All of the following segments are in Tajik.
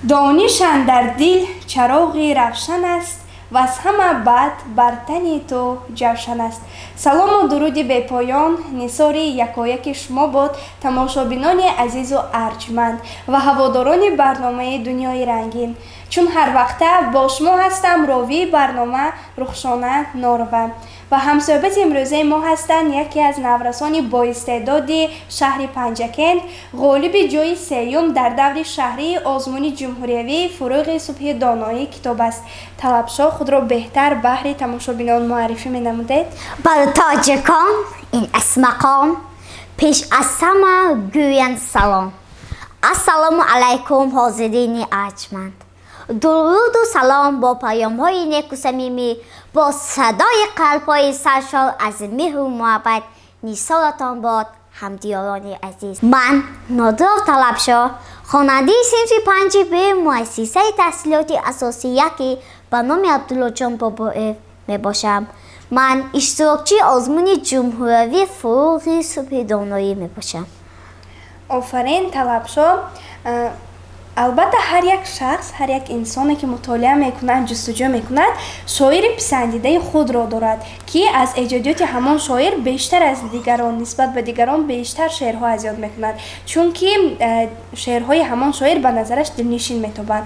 Дониш андар дил чароғи равшан аст ва аз ҳама бад бар тани ту ҷавшан аст. Салому дуруди бепоён нисори якояки шумо бод, тамошобинони азизу арҷманд ва ҳаводорони барномаи «Дунёи рангин». Чун ҳар вақта бо шумо ҳастам ровии барнома Рухшона Норова ва ҳамсӯҳбати имрӯзаи мо ҳастанд яке аз наврасони боистеъдоди шаҳри Панҷакент, ғолиби ҷойи сеюм дар даври шаҳрии озмуни ҷумҳуриявии «Фурӯғи субҳи доноӣ» китоб аст. Талабшоҳ, худро беҳтар баҳри тамошобинон муаррифӣ менамудед? Бар тоҷикон ин аст мақом, пеш аз ҳама гӯянд салом. Ассалому алайкум, ҳозирини арҷманд! Дуруду салом бо паёмҳои неку самимӣ, бо садои қалбҳои саршор аз меҳру муҳаббат нисоратон бод, ҳамдиёрони азиз. Ман Нодиров Талабшоҳ, хонандаи синфи панҷи Б муассисаи таҳсилоти асосӣ яки ба номи Абдуллоҷон Бобоев мебошам. Ман иштирокчии озмуни ҷумҳуриявии «Фурӯғи субҳи доноӣ» мебошам. Офарин, Талабшоҳ! Албатта, ҳар як шахс, ҳар як инсоне, ки мутолиа мекунад, ҷустуҷӯ мекунад, шоири писандидаи худро дорад, ки аз эҷодиёти ҳамон шоир бештар аз дигарон, нисбат ба дигарон бештар шеърҳо аз ёд мекунад, чунки шеърҳои ҳамон шоир ба назараш дилнишин метобанд.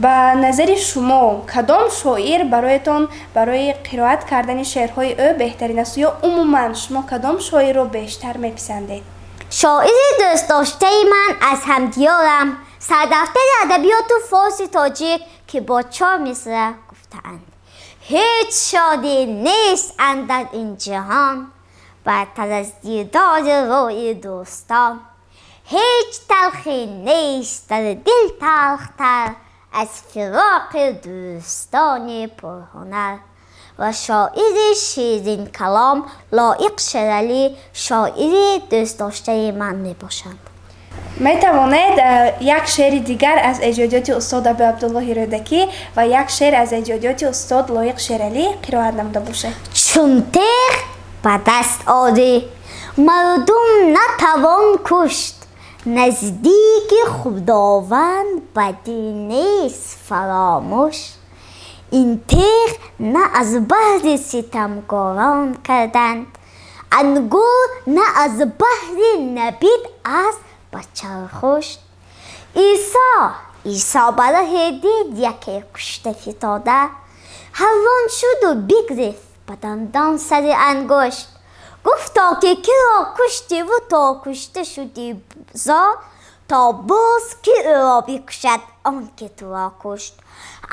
Ба назари шумо, кадом шоир бароятон барои қироат кардани шеърҳои ӯ беҳтарин аст ё умуман шумо кадом шоирро бештар меписандед? Шоири дӯстдоштаи ман аз ҳамдиёрам, сардафтари адабиёту форси тоҷик, ки бо чор мисра гуфтаанд: «Ҳеҷ шодӣ нест андар ин ҷаҳон бартар аз дидори рӯи дӯстон, ҳеҷ талхӣ нест дар дил талхтар аз фироқи дӯстони пурҳунар». Ва шоири ширинкалом Лоиқ Шералӣ шоири дӯстдоштаи ман мебошанд. Метавонед як шеъри дигар аз эҷодиёти устод Абу Абдуллоҳи Рӯдакӣ ва як шеър аз эҷодиёти устод Лоиқ Шералӣ қироат намуда бошед? Чун теғ ба даст орӣ, мардум натавон кушт, наздики Худованд бадӣ нест фаромӯш. Ин теғ на аз баҳри ситамкорон карданд, ангур на аз баҳри набид аст ба чархушт. Исо, Исо ба раҳе дид яке кушта фитода, ҳайрон шуду бигирифт ба дандон сари ангушт. Гуфто, ки киро куштиву то кушта шудӣ зор, то боз ки ӯро бикушад он ки туро кушт.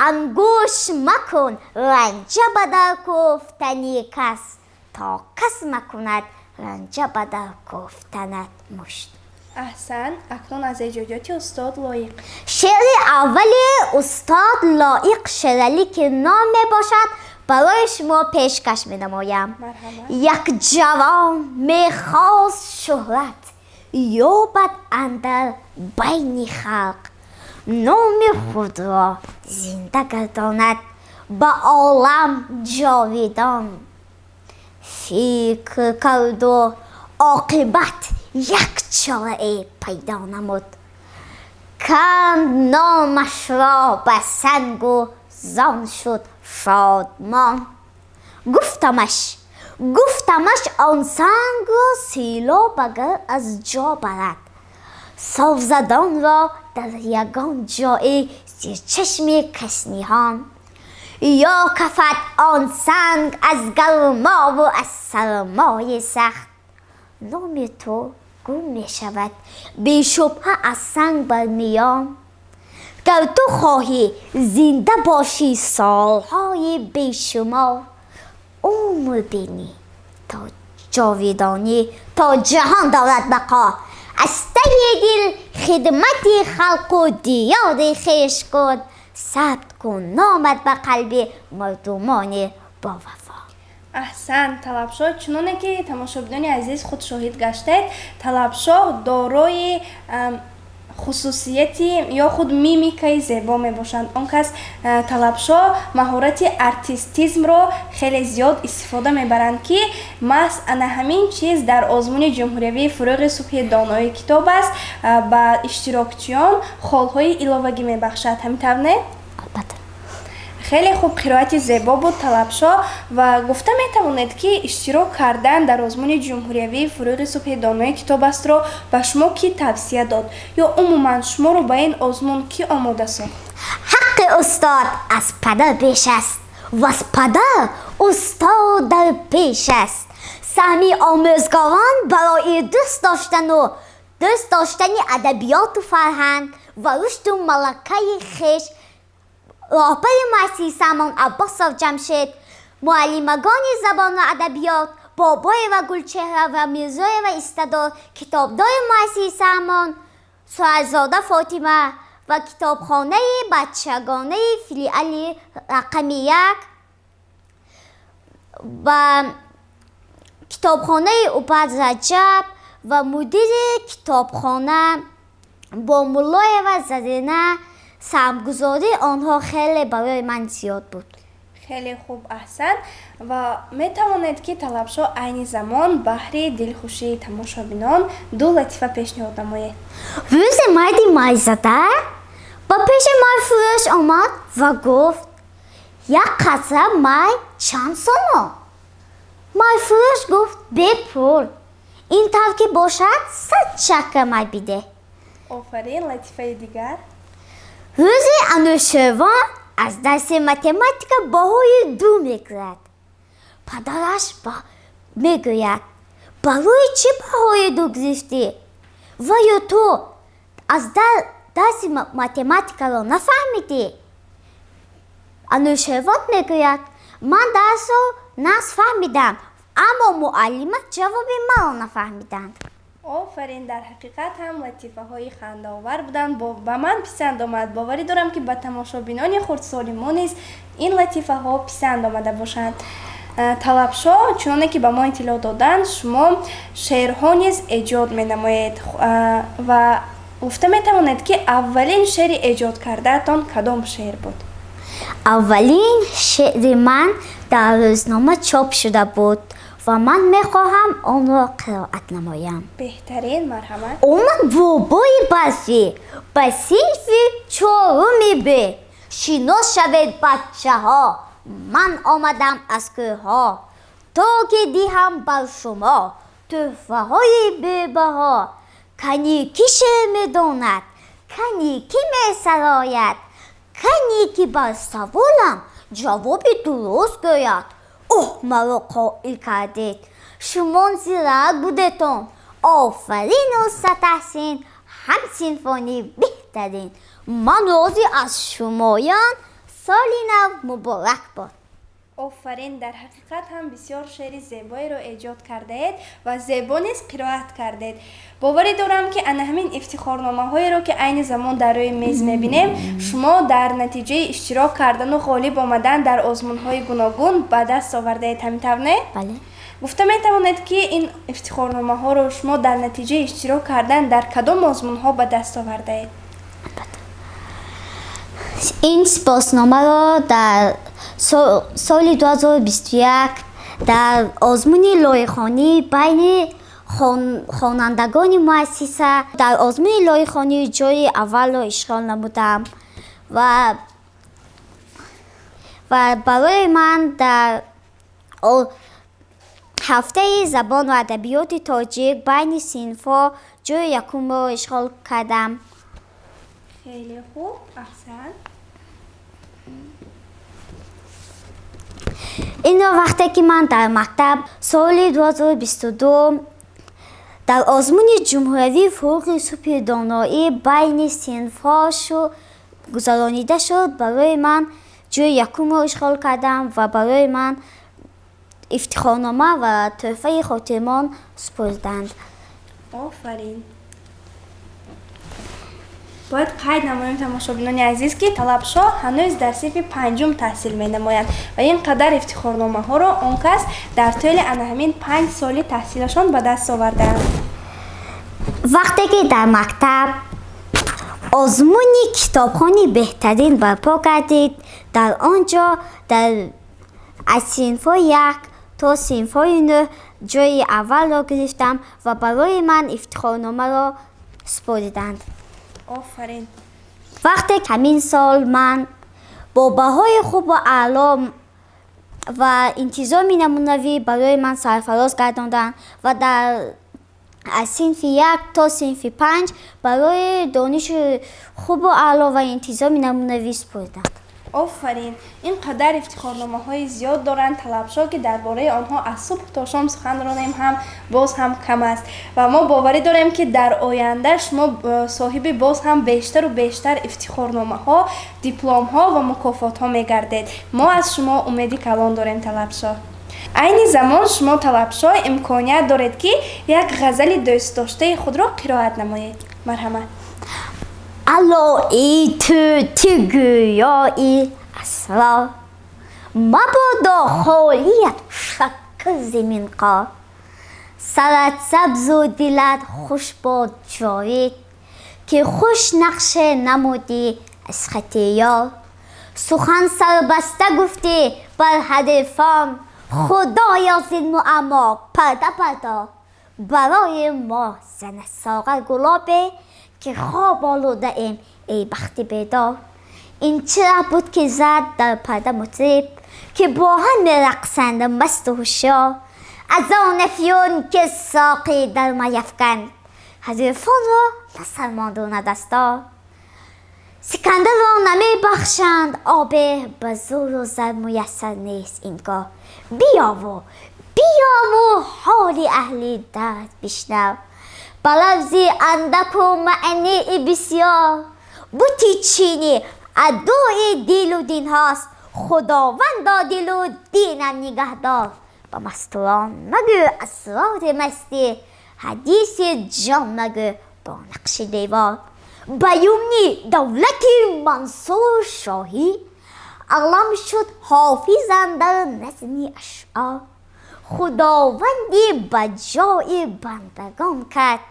Ангушт макун ранҷа ба дар кӯфтани кас, то кас макунад ранҷа ба дар кӯфтанат мушт. Аҳсан! Акнун аз эҷодиёти устод Лоиқ. Шеъри аввали устод Лоиқ Шералӣ, ки ном мебошад, барои шумо пешкаш менамоям. Як ҷавон мехост шӯҳрат ёбад андар байни халқ, номи худро зинда гардонад ба олам ҷовидон. Фикр карду оқибат як чорае пайдо намуд, канд номашро ба сангу зон шуд шодмон. Гуфтамаш, гуфтамаш, он сангро селоб агар аз ҷо барад, созад онро дар ягон ҷое зер чашми кас ниҳон, ё кафад он санг аз гармову аз сармои сахт, номи ту гум мешавад бешубҳа аз санг бар миён. Гар ту хоҳӣ зинда бошӣ солҳои бешумор, умр бинӣ то ҷовидонӣ, то ҷаҳон дорад бақо, аз таҳи дил хидмати халқу диёри хеш кун, сабт кун номат ба қалби мардумони бовафо. Аҳсан, Талабшоҳ! Чуноне ки тамошобинони азиз худ шоҳид гаштед, Талабшоҳ дорои Хусусияти ё худ мимикаи зебо мебошанд. Он кас, Талабшо, маҳорати артистизмро хеле зиёд истифода мебаранд, ки маҳз ана ҳамин чиз дар озмуни ҷумҳуриявии «Фурӯғи субҳи донои китоб аст» ба иштирокчиён холҳои иловагӣ мебахшад. Ҳамин тавр, не? Албатта. Хеле хуб, қироати зебо буд, Талабшо. Ва гуфта метавонед, ки иштирок кардан дар озмуни ҷумҳуриявии «Фурӯғи субҳи донои китоб астро» ба шумо кӣ тавсия дод ё умуман шуморо ба ин озмун кӣ омода сохт? Ҳаққи устод аз падар беш аст ва аз падар устод дар пеш аст. Саҳми омӯзгорон барои дӯст доштану дӯст доштани адабиёту фарҳанг ва рушду малакаи хеш роҳбари муассисамон Аббосов Ҷамшед, муаллимагони забону адабиёт Бобоева Гулчеҳра ва Мирзоева Истадор, китобдори муассисаамон Суалзода Фотима ва китобхонаи бачагонаи филиали рақами 1 ва китобхонаи Убад Раҷаб ва мудири китобхона Бомуллоева Зарина, саҳмгузории онҳо хеле барои ман зиёд буд. Хеле хуб, аҳсан. Ва метавонед, ки, Талабшо, айни замон баҳри дилхушии тамошобинон ду латифа пешниҳод намоед. Рӯзе марди майзада ба пеши майфурӯш омад ва гуфт: «Як қатра май чанд сомон?» Майфурӯш гуфт: «Бепул». «Ин тавр ки бошад, 100 чакка май бидеҳ». Офарин. Латифаи дигар? Рӯзе Анӯшервон аз дарси математика баҳои 2 мегирад. Падараш мегӯяд: «Барои чӣ баҳои 2 гирифтӣ? Ва ё ту аз дарси математикаро нафаҳмидӣ?» Анӯшервон мегӯяд: «Ман дарсро нағз фаҳмидам, аммо муаллима ҷавоби маро нафаҳмиданд». Офарин. Дар ҳақиқат ҳам латифаҳои хандаовар буданд, ба ман писанд омад. Боварӣ дорам, ки ба тамошобинони хурдсоли мо низ ин латифаҳо писанд омада бошанд. Талабшо, чуноне ки ба мо иттилоъ доданд, шумо шеърҳо низ эҷод менамоед. Ва гуфта метавонед, ки аввалин шеъри эҷод кардаатон кадом шеър буд? Аввалин шеъри ман дар рӯзнома чоп шуда буд ва ман мехоҳам онро қироат намоям. Беҳтарин, марҳамат. Омад бобои барфӣ ба синфи чоруми Б. «Шинос шавед, бачаҳо, ман омадам аз кӯҳҳо, то ки диҳам бар шумо тӯҳфаҳои бебаҳо. Кани ки шеър медонад, кани ки месарояд, кани ки бар саволам ҷавоби дуруст гӯяд?» «Оҳ, маро қоил кардед, шумо зирак будетон, офарину садтаҳсин, ҳамсинфони беҳтарин. Ман розӣ аз шумоям, соли нав муборак бод». Офарин. Дар ҳақиқат ҳам бисёр шеъри зебоеро эҷод кардаед ва зебо низ қироат кардед. Боварӣ дорам, ки ана ҳамин ифтихорномаҳоеро, ки айни замон дар рӯи мез мебинем, шумо дар натиҷаи иштирок кардану ғолиб омадан дар озмунҳои гуногун ба даст овардаед. Ҳамин тавр, не? Бале. Гуфта метавонед, ки ин ифтихорномаҳоро шумо дар натиҷаи иштирок кардан дар кадом озмунҳо ба даст овардаед? Ин сипосномаро дар соли 2021 дар озмуни лоиҳхонӣ байни хонандагони муассиса дар озмуни лоиҳхонӣ ҷои аввалро ишғол намудам ва барои ман дар ҳафтаи забон ва адабиёти тоҷик байни синфҳо ҷои якумро ишғол кардам. Хеле хуб, аҳсан. Инро вақте ки ман дар мактаб соли 2022 дар озмуни ҷумҳуриявии «Фурӯғи субҳи доноӣ» байни синфҳо гузаронида шуд, барои ман ҷои якумро ишғол кардам ва барои ман ифтихорнома ва тӯҳфаи хотирмон супурданд. Офарин. Бояд қайд намоем, тамошобинони азиз, ки Талабшо ҳанӯз дар синфи панҷум таҳсил менамоянд ва ин қадар ифтихорномаҳоро он кас дар тӯли ана ҳамин 5 соли таҳсилашон ба даст овардаанд. Вақте ки дар мактаб Озмуни китобхони беҳтарин барпо гардид. Дар он ҷо дар аз синфҳои як то синфҳои нӯҳ ҷойи аввалро гирифтам ва барои ман ифтихорномаро супориданд. Офарин! Вақте ҳамин сол ман бо баҳои хубу аъло ва интизоми намунавӣ барои ман сарфароз гардонданд ва дар аз синфи як то синфи панҷ барои дониши хубу аъло ва интизоми намунавӣ супориданд. Офарин! Ин қадар ифтихорномаҳои зиёд доранд Талабшоҳ, ки дар бораи онҳо аз субҳ то шом сухан ронем ҳам боз ҳам кам аст. Ва мо боварӣ дорем, ки дар оянда шумо соҳиби боз ҳам бештару бештар ифтихорномаҳо, дипломҳо ва мукофотҳо мегардед. Мо аз шумо умеди калон дорем, Талабшоҳ. Айни замон шумо, Талабшоҳ, имконият доред, ки як ғазали дӯстдоштаи худро қироат намоед. Марҳамат. Ало эй тӯтӣ гӯёи асрор, мабодо холият шакр зи минқор. Сарат сабзу дилат хуш бод ҷовид, ки хуш нақше намудӣ аз хати ёр. Сухан сарбаста гуфтӣ бар ҳарифон, худоё, зин муаммо парда бардор. Барои мо зана соғар гулобе, ки хоб олудаем, эй бахти бедор. Ин чӣ буд, ки зад дар парда мутриб, ки бо ҳам мерақсанд масту ҳушёр? Аз он афюн, ки соқӣ дар май афканд, ҳарифонро насармонду на дастор. Сикандарро намебахшанд обе, ба зӯру зар муяссар нест ин кор. Биёву биёву ҳоли аҳли дард бишнав, ба лафзи андаку маънии бисёр. Бути чинӣ адои дилу динҳост, худовандо, дилу динам нигаҳдор. Ба мастурон магӯ асрори мастӣ, ҳадиси ҷон магӯ бо нақши девор. Ба юмни давлати Мансуру шоҳӣ алам шуд ҳофиз андар назми ашъор. Худованди ба ҷои бандагон кард,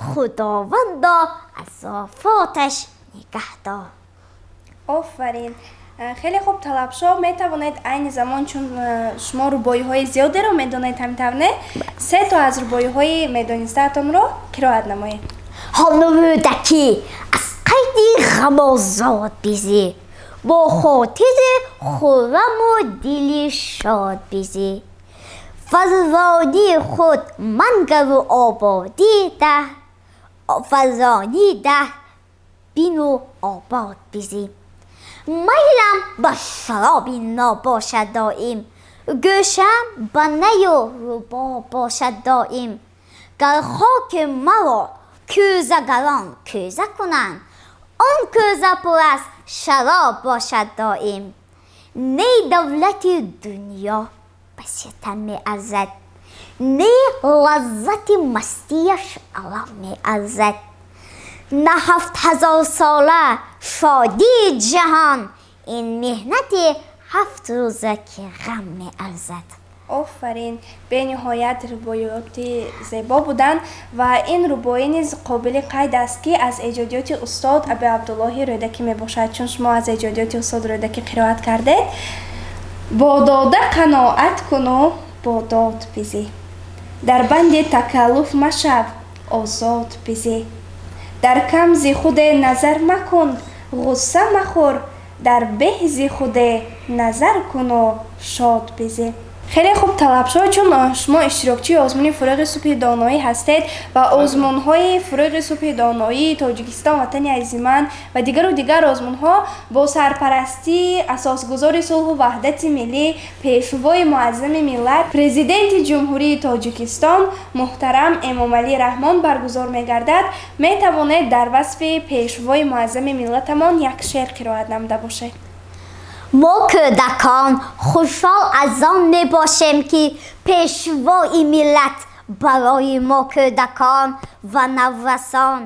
худовандо, аз офоташ нигаҳдор. Офарин, хеле хуб, Талабшоҳ. Метавонед айни замон, чун шумо рубоиҳои зиёдеро медонед, ҳамин тавр не, се то аз рубоиҳои медонистаатонро қироат намоед. Ҳоло Рӯдакӣ аз қайди ғамозод бизӣ, бо хотири хурраму дили шод бизӣ. Фарронии худ мангару ободӣ даҳ, фарронӣ даҳ бину обод бизӣ. Майлам ба шароби нобошад доим, гӯшам ба наю рубоб бошад доим. Гар хоки маро кӯзагарон кӯза кунанд, он кӯза пур аз шароб бошад доим. Не давлати дунё ба ситам меарзад, не лаззати мастияш алам меарзад, на 7000-сола шодии ҷаҳон, ин меҳнати 7 рӯза ки ғам меарзад. Офарин, бениҳоят рубоиёти зебо буданд ва ин рубоӣ низ қобили қайд аст, ки аз эҷодиёти устод Аби Абдуллоҳи Рӯдакӣ мебошад. Чун шумо аз эҷодиёти устод Рӯдакӣ қироат кардед, бо дода қаноат куну бо дод бизӣ, дар банди такаллуф машав, озод бизӣ. Дар кам зи худе назар макун, ғусса махӯр, дар беҳ зи худе назар куну шод бизӣ. Хеле хуб, Талабшоҳ. Чун шумо иштирокчии озмуни «Фурӯғи субҳи доноӣ» ҳастед ва озмунҳои «Фурӯғи субҳи доноӣ», «Тоҷикистон ватани азизи ман» ва дигару дигар озмунҳо бо сарпарастии асосгузори сулҳу ваҳдати миллӣ, пешвои муаззами миллат, Президенти Ҷумҳурии Тоҷикистон муҳтарам Эмомалӣ Раҳмон баргузор мегардад, метавонед дар васфи пешвои муаззами миллатамон як шеър қироат намуда бошед. Мо кӯдакон хушҳол аз он мебошем, ки пешвои миллат барои мо кӯдакон ва наврасон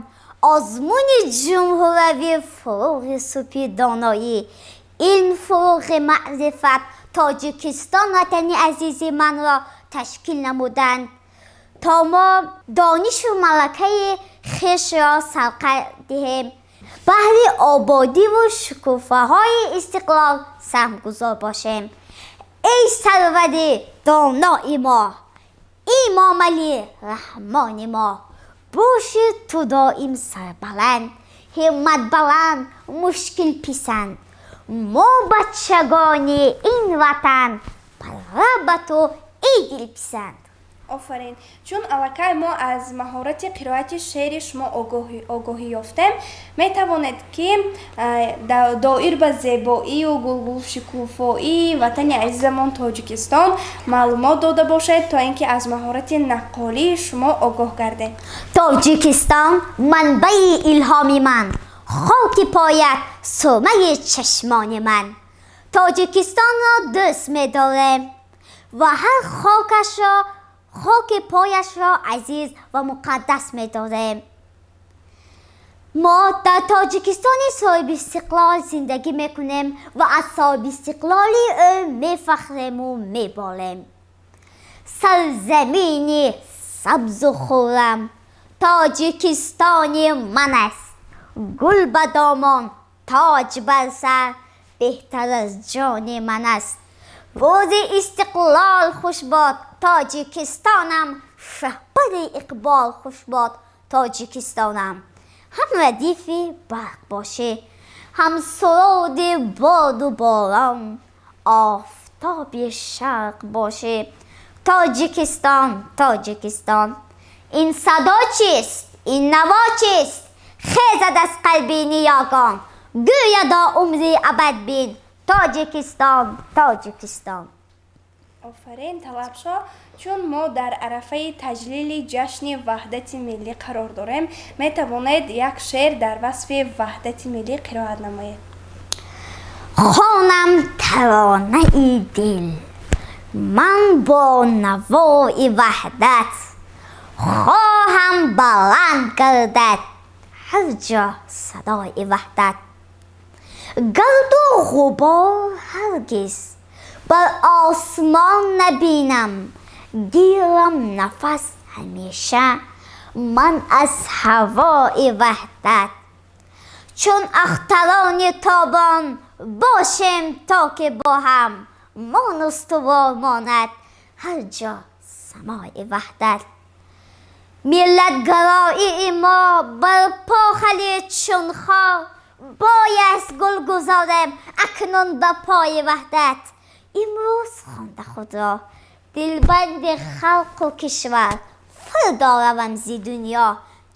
озмуни ҷумҳуравӣ «Фурӯғи субҳи доноӣ», илм, фурӯғи маърифат, Тоҷикистон ватани азизи манро ташкил намуданд, то мо донишу малакаи хешро сарқа диҳем. Баҳри ободиву шукуфаҳои истиқлол саҳмгузор бошем. Эй сарвари донои мо, Имомалӣ Раҳмони мо, боши ту доим сарбаланд, ҳимматбаланд, мушкилписанд. Мо бачагони ин ватан, парра ба ту, эй дилписанд. Офарин! Чун аллакай мо аз маҳорати қироати шеъри шумо огоҳӣ ёфтем, метавонед, ки доир ба зебоию гулгулшукуфоии ватани азизамон Тоҷикистон маълумот дода бошед, то ин ки аз маҳорати наққолии шумо огоҳ гардем. Тоҷикистон манбаи илҳоми ман, хоки поят сурмаи чашмони ман. Тоҷикистонро дӯст медорем ва ҳар хокашро, хоки пояшро азиз ва муқаддас медорем. Мо дар Тоҷикистони соҳибистиқлол зиндагӣ мекунем ва аз соҳибистиқлолии ӯ мефахрему меболем. Сарзамини сабзу хуррам Тоҷикистони ман аст. Гул ба домон, тоҷ бар сар, беҳтар аз ҷони ман аст. Рӯзи истиқлол хуш бод, Тоҷикистонам, шаҳбари иқбол хуш бод, Тоҷикистонам. Ҳам радифи барқ бошӣ, ҳам суруди боду борон, офтоби шарқ бошӣ, Тоҷикистон, Тоҷикистон. Ин садо чист? Ин наво чист? Хезад аз қалби ниёгон, гӯяд умри абад бин, Тоҷикистон, Тоҷикистон. Офарин, Талабшо! Чун мо дар арафаи таҷлили ҷашни Ваҳдати миллӣ қарор дорем, метавонед як шеър дар васфи ваҳдати миллӣ қироат намоед. Хонам таронаи дил ман бо навои ваҳдат, хоҳам баланд гардад ҳар ҷо садои ваҳдат. Гарду ғубор ҳаргиз бар осмон набинам, гирам нафас ҳамеша ман аз ҳавои ваҳдат. Чун ахтарони тобон бошем, то ки бо ҳам мон устувор монад ҳар ҷо самои ваҳдат. Миллатгароии мо барпо халид чун хор, бояст гул гузорем акнун ба пои ваҳдат. Имрӯз хонда худро дилбанди халқу кишвар, фардо равам зи дунё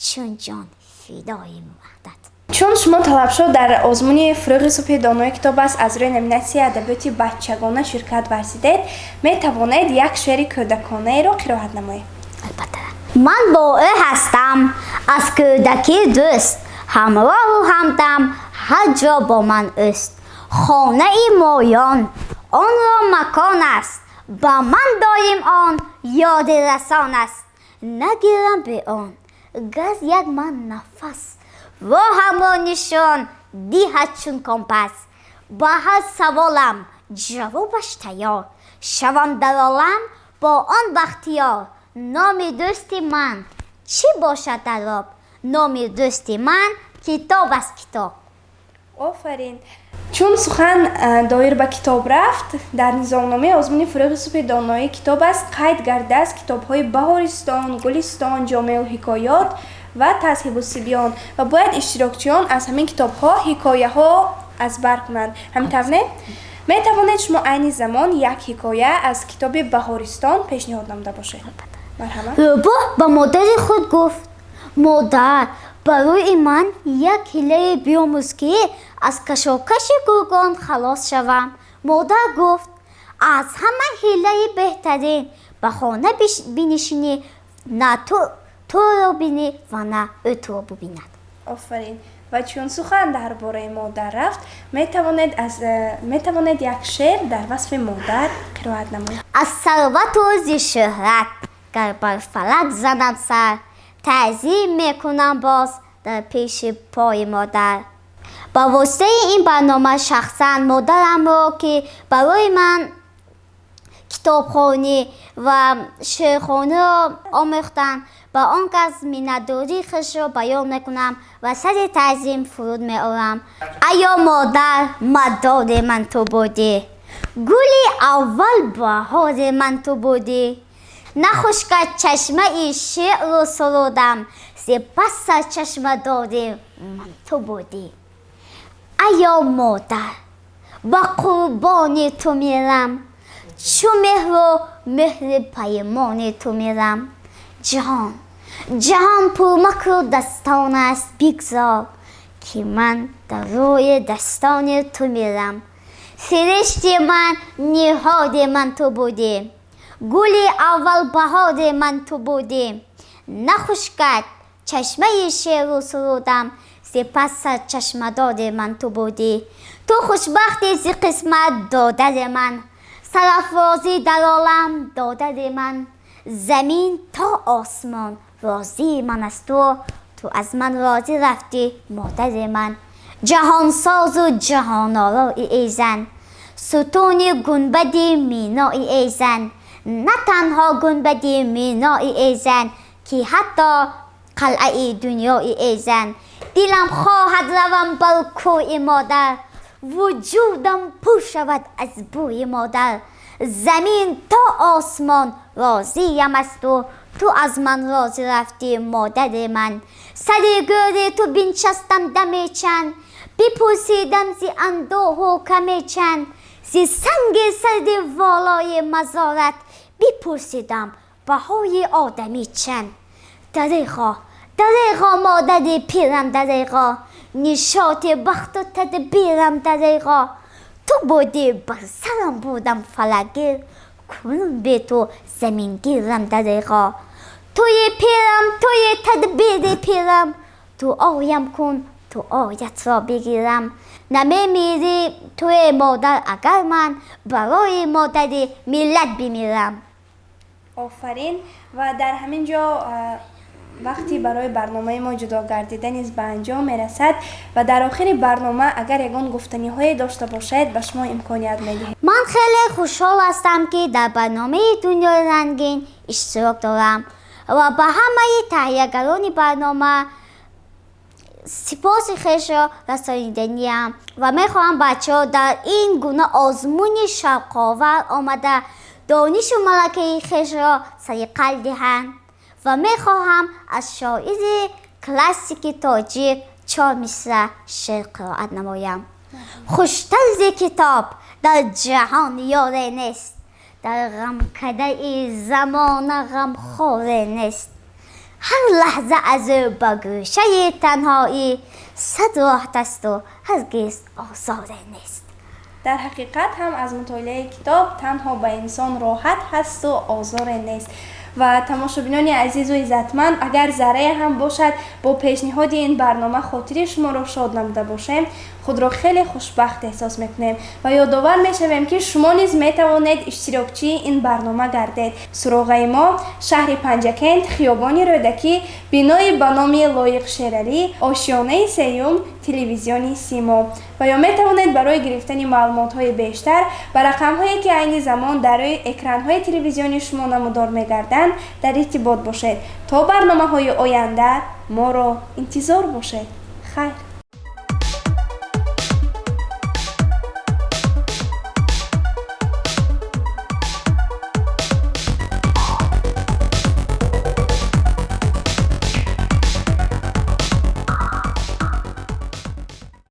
чун ҷон фидои ваҳдат. Чун шумо, Талабшо, дар озмуни «Фурӯғи субҳи донои китоб аст» аз рӯи номинатсияи адабиёти бачагона ширкат варзидед, метавонед як шеъри кӯдаконаеро қироат намоед. Албатта. Ман бо ӯ ҳастам аз кӯдакӣ дӯст, ҳамроҳу ҳамдам ҳар ҷо бо ман ӯст. Хонаи моён онро макон аст, ба ман доим он ёди расон аст. Нагирам бе он газ як ман нафас, роҳамро нишон диҳад чун компас. Ба ҳар саволам ҷавобаш тайёр, шавам дар олам бо он бахтиёр. Номи дӯсти ман чӣ бошад дар об? Номи дӯсти ман китоб аст, китоб. Офарин! Чун сухан доир ба китоб рафт, дар низомномаи озмуни «Фурӯғи субҳи донои китоб аст» қайд гардидааст китобҳои «Баҳористон», «Гулистон», «Ҷомеу ҳикоёт» ва «Тазҳибу сибён» ва бояд иштирокчиён аз ҳамин китобҳо ҳикояҳо аз бар кунанд. Ҳамин тавр не? Метавонед шумо айни замон як ҳикоя аз китоби «Баҳористон» пешниҳод намуда бошед. Марҳамат. Рӯбоҳ ба модари худ гуфт: «Модар, барои ман як ҳилае биомӯз, ки аз кашокаши гургон халос шавам». Модар гуфт: «Аз ҳама ҳилаи беҳтарин ба хона бинишинӣ, на ту туро бинӣ ва на ӯ туро бубинад». Офарин! Ва чун сухан дар бораи модар рафт, метавонед як шеър дар васфи модар қироат намоед. Аз сарвату зи шӯҳрат гар бар фалак занам сар, таъзим мекунам боз дар пеши пои модар. Ба воситаи ин барнома шахсан модарамро, ки барои ман китобҳои Китобхонӣ ва шеърхониро омӯхтанд, ба он кас миннатдории худро баён мекунам ва сари таъзим фуруд меорам. Аё модар, мадори ман ту будӣ, гули аввал баҳори ман ту будӣ, нахушкад чашмаи шеъру сурудам, зи бас сарчашмадори ман ту будӣ. Аё модар, ба қурбони ту мирам, чу меҳру меҳри паймони ту мирам. Ҷаҳон, ҷаҳон пурмакру дастон аст, бигзор ки ман дар рӯи дастони ту мирам. Сиришти ман, ниҳоди ман ту будӣ, гули аввал баҳори ман ту будӣ, нахушкад чашмаи шеъру сурудам, зи пас сарчашмадори ман ту будӣ. Ту хушбахтӣ зи қисмат додари ман, сарафрозӣ дар олам додари ман, замин то осмон розии ман аз ту, ту аз ман розӣ рафтӣ модари ман. Ҷаҳонсозу ҷаҳонорои эй зан, сутуни гунбади минои эй зан, на танҳо гунбади минои эй зан, ки ҳатто қалъаи дунёи эй зан. Дилам хоҳад равам бар кӯи модар, вуҷудам пур шавад аз бӯи модар. Замин то осмон розиям аз ту, ту аз ман розӣ рафтӣ модари ман. Сари гӯри ту биншастам даме чанд, бипурсидам зи андӯҳу каме чанд, зи санги сарди волои мазорат бипурсидам баҳои одамӣ чанд. Дареғо, дареғо модари пирам, дареғо нишоти бахту тадбирам, дареғо ту будӣ бар сарам будам фалакгир, кунун бе ту замингирам, дареғо туи пирам, туи тадбири пирам, дуоям кун дуоятро бигирам. Намемирӣ туи модар агар ман барои модари миллат бимирам. Офарин. Ва дар ҳамин ҷо вақти барои барномаи мо ҷудо гардида низ ба анҷом мерасад ва дар охири барнома агар ягон гуфтаниҳое дошта бошед, ба шумо имконият медиҳем. Ман хеле хушҳол ҳастам, ки дар барномаи Дунёи рангин иштирок дорам ва ба ҳамаи таҳиягарони барнома сипоси хешро расониданиям ва мехоҳам бачаҳо дар ин гуна озмуни шавқовар омада донишу малакаи хешро сариқал диҳанд ва мехоҳам аз шоири классики тоҷик чор мисра шеър қироат намоям. Хуштарзи китоб дар ҷаҳон ёре нест, дар ғамкадаи замона ғамхоре нест. Ҳар лаҳза аз ӯ ба гӯшаи танҳоӣ сад роҳат асту ҳаргиз озоре нест. Дар ҳақиқат ҳам аз мутолиаи китоб танҳо ба инсон роҳат ҳасту озоре нест. Ва тамошобинони азизу иззатманд, агар заррае ҳам бошад бо пешниҳоди ин барнома хотири шуморо шод намуда бошем, худро хеле хушбахт эҳсос мекунем ва ёдовар мешавем, ки шумо низ метавонед иштирокчии ин барнома гардед. Суроғаи мо шаҳри Панҷакент, хиёбони Рӯдакӣ, бинои ба номи Лоиқ Шералӣ, ошёнаи сеюм, телевизиони Симо. Ва ё метавонед барои гирифтани маълумотҳои бештар ба рақамҳое, ки айни замон дар рӯи экранҳои телевизиони шумо намудор мегарданд, дар иртибот бошед. То барномаҳои оянда моро интизор бошед. Хайр.